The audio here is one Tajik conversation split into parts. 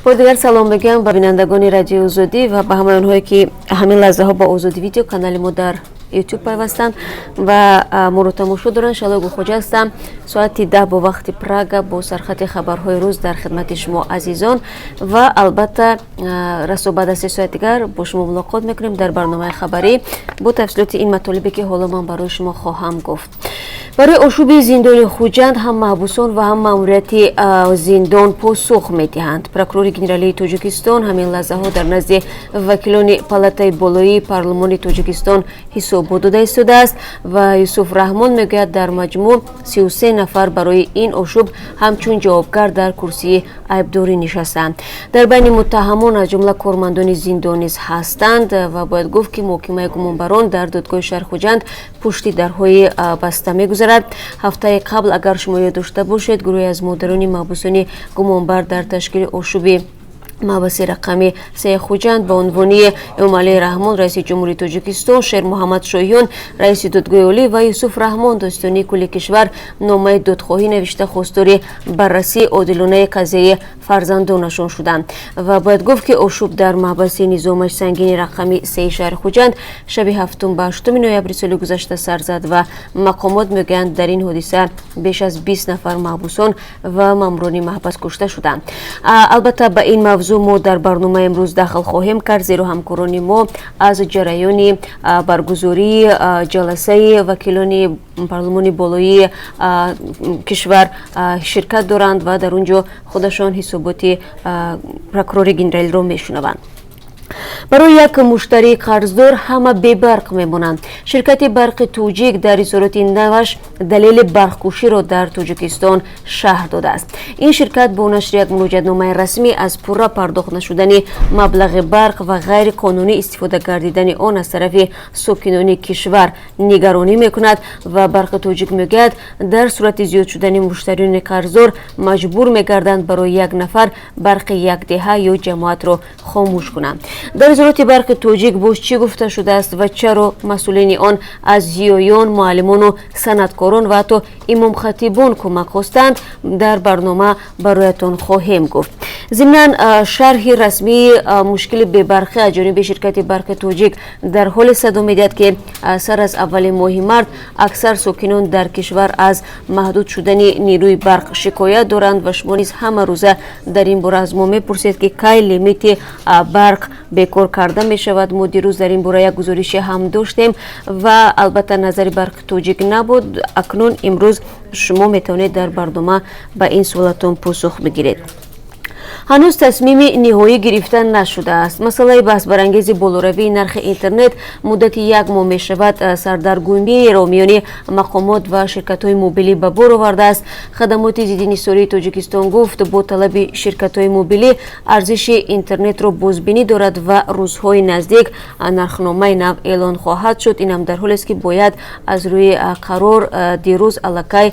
Бори дигар салом мегӯям ба бинандагони Радиои Озодӣ ва ба ҳамаи онҳое, ки ҳамин лаҳзаҳо ба Озодӣ Видео, канали мо дар Ютуб, пайвастанд ва моро тамошо доранд. Шаҳло Гулхоҷа ҳастам. Соати 10 бо вақти Прага бо сархати хабарҳои рӯз дар хидмати шумо азизон ва албатта расо баъд аз 3 соат дигар бо шумо мулоқот мекунем дар барномаи хабарӣ бо тафсилоти ин матолибе, ки ҳоло ман барои шумо хоҳам гуфт. Барои ошӯби зиндони Хуҷанд ҳам маҳбусон ва ҳам маъмурияти зиндон посух медиҳанд. Прокурори генералии Тоҷикистон ҳамин лаҳзаҳо дар назди вакилони палатаи болоии парлумони Тоҷикистон ҳисобот дода истодааст ва Юсуф Раҳмон мегӯяд, дар маҷмӯъ 33 нафар барои ин ошӯб ҳамчун ҷавобгар дар курсии айбдорӣ нишастанд. Дар байни муттаҳамон аз ҷумла кормандони зиндон низ ҳастанд ва бояд гуфт, ки муҳокимаи гумонбарон дар додгоҳи шаҳри Хуҷанд пушти дарҳои баста мегузарад. Ҳафтаи қабл, агар шумо ёд дошта бошед, гурӯҳе аз модарони маҳбусони гумонбар дар ташкили ошӯби маҳбаси рақами 3 Хуҷанд ба унвони Эмомалӣ Раҳмон, раиси ҷумҳурии Тоҷикистон, Шермуҳаммад Шоҳиён, раиси Додгоҳи олӣ, ва Юсуф Раҳмон, додситонии кулли кишвар, номаи додхоҳӣ навишта, хостори баррасии одилонаи қазияи фарзандонашон шуданд. Ва бояд гуфт, ки ошӯб дар маҳбаси низомаш сангини рақами 3 шаҳри Хуҷанд шаби 7 ба 8 ноябри соли гузашта сар зад ва мақомот мегӯянд, дар ин ҳодиса беш аз 20 нафар маҳбусон ва маъмурони маҳбас кушта шуданд. Албатта, ба ин мавзӯъ мо дар барномаи имрӯз дахл хоҳем кард, зеро ҳамкорони мо аз ҷараёни баргузории ҷаласаи вакилони парлумони болоии кишвар ширкат доранд ва дар он ҷо худашон ҳисоботи прокурори генералиро мешунаванд. Барои як муштарии қарздор ҳама бебарқ мемонанд. Ширкати Барқи Тоҷик дар изҳороти наваш далели барқкуширо дар Тоҷикистон шарҳ додааст. Ин ширкат бо нашри як муроҷиатномаи расмӣ аз пурра пардохт нашудани маблағи барқ ва ғайриқонунӣ истифода гардидани он аз тарафи сокинони кишвар нигаронӣ мекунад. Ва Барқи Тоҷик мегӯяд, дар сурати зиёд шудани муштариёни қарздор маҷбур мегарданд барои як нафар барқи як деҳа ё ҷамоатро хомӯш кунанд. Дар изҳороти Барқи Тоҷик боз чӣ гуфта шудааст ва чаро масъулини он аз зиёён, муаллимону санъаткорон ва ҳатто имомхатибон кӯмак хостанд, дар барнома бароятон хоҳем гуфт. Зимнан, шарҳи расмии мушкили бебарқӣ аз ҷониби ширкати Барқи Тоҷик дар ҳоле садо медиҳад, ки сар аз аввали моҳи март аксар сокинон дар кишвар аз маҳдуд шудани нерӯи барқ шикоят доранд ва шумо низ ҳама рӯза дар ин бора аз мо мепурсед, ки кай лимити барқ бекор карда мешавад. Мо дирӯз дар ин бора як гузорише ҳам доштем ва албатта назари Барқи Тоҷик набуд. Акнун имрӯз шумо метавонед дар барнома ба ин суолатон посух бигиред. Ҳанӯз тасмими ниҳоӣ гирифта нашудааст. Масъалаи баҳсбарангези болоравии нархи интернет муддати як моҳ мешавад сардаргумиеро миёни мақомот ва ширкатҳои мобилӣ ба бор овардааст. Хадамоти зидди инҳисории Тоҷикистон гуфт, бо талаби ширкатҳои мобилӣ арзиши интернетро бозбинӣ дорад ва рӯзҳои наздик нархномаи нав эълон хоҳад шуд. Инам дар ҳолест, ки бояд аз рӯи қарор дирӯз аллакай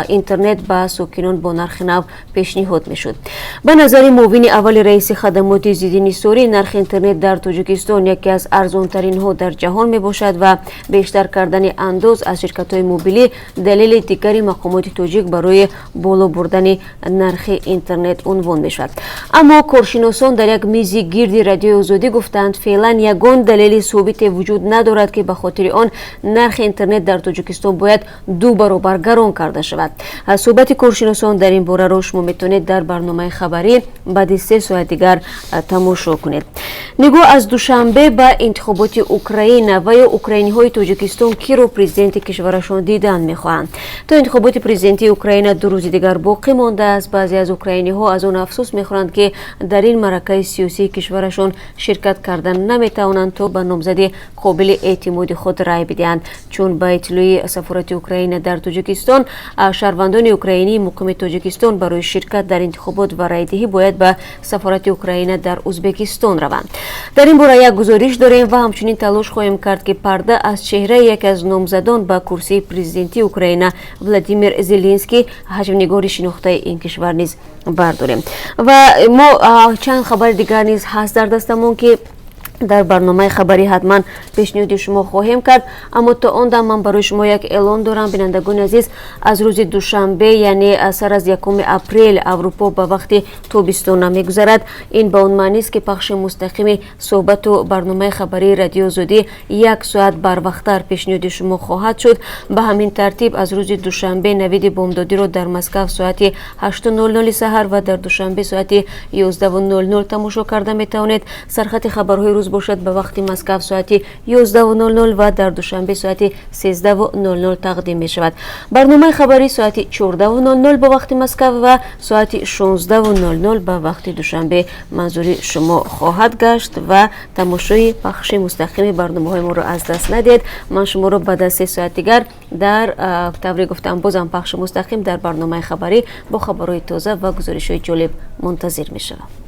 интернет ба сокинон бо нархи нав пешниҳод мешуд. Ба назари муовини аввали раиси хадамоти зидди инҳисорӣ, нархи интернет дар Тоҷикистон яке аз арзонтаринҳо дар ҷаҳон мебошад ва бештар кардани андоз аз ширкатҳои мобилӣ далели дигари мақомоти тоҷик барои боло бурдани нархи интернет унвон мешавад. Аммо коршиносон дар як мизи гирди Радиои Озодӣ гуфтанд, феълан ягон далели собите вуҷуд надорад, ки ба хотири он нархи интернет дар Тоҷикистон бояд ду баробар гарон карда шавад. Суҳбати коршиносон дар ин бораро шумо метавонед дар барномаи хабарӣ баъди 3 соат дигар тамошо кунед. Нигоҳ аз Душанбе ба интихоботи Украина ва ё украиниҳои Тоҷикистон киро президенти кишварашон дидан мехоҳанд. То интихоботи президентии Украина 2 рӯзи дигар боқӣ мондааст. Баъзе аз украиниҳо аз он афсӯс мехӯранд, ки дар ин маъракаи сиёсии кишварашон ширкат кардан наметавонанд, то ба номзади қобили эътимоди худ рай бидиҳанд. Чун ба иттилои сафорати Украина дар Тоҷикистон, шаҳрвандони украинии муқими Тоҷикистон барои ширкат дар интихобот ва райдиҳӣ бояд ба сафорати Украина дар Узбекистон раванд. Дар ин бора як гузориш дорем ва ҳамчунин талош хоҳем кард, ки парда аз чеҳраи яке аз номзадон ба курсии президентии Украина, Владимир Зеленский, ҳаҷвнигори шинохтаи ин кишвар, низ бардорем. Ва мо чанд хабари дигар низ ҳаст дар дастамон, ки Дар барномаи хабарӣ ҳатман пешниҳоди шумо хоҳем кард. Аммо то он дам ман барои шумо як эълон дорам. Бинандагони азиз, аз рӯзи душанбе, яъне сар аз 1 апрел, Аврупо ба вақти тобистона мегузарад. Ин ба он маънист, ки пахши мустақими суҳбату барномаи хабарии Радиои Озодӣ як соат барвақттар пешниҳоди шумо хоҳад шуд. Ба ҳамин тартиб, аз рӯзи душанбе Навиди бомдодиро дар Москав соати 8:00 саҳар ва дар Душанбе соати 11:00 тамошо карда метавонед. Сархати хабарҳои рӯз бошад, ба вақти Москав соати 11:00 ва дар Душанбе соати 13:00 тақдим мешавад. Барномаи хабарӣ соати 14:00 ба вақти Москав ва соати 16:00 ба вақти Душанбе манзури шумо хоҳад гашт ва тамошои пахши мустақими барномаҳои моро аз даст надиҳед. Ман шуморо баъд аз 3 соат дигар дар тавре гуфтам, бозам пахши мустақим дар барномаи хабарӣ бо хабарҳои тоза ва гузоришҳои ҷолиб мунтазир мешавам.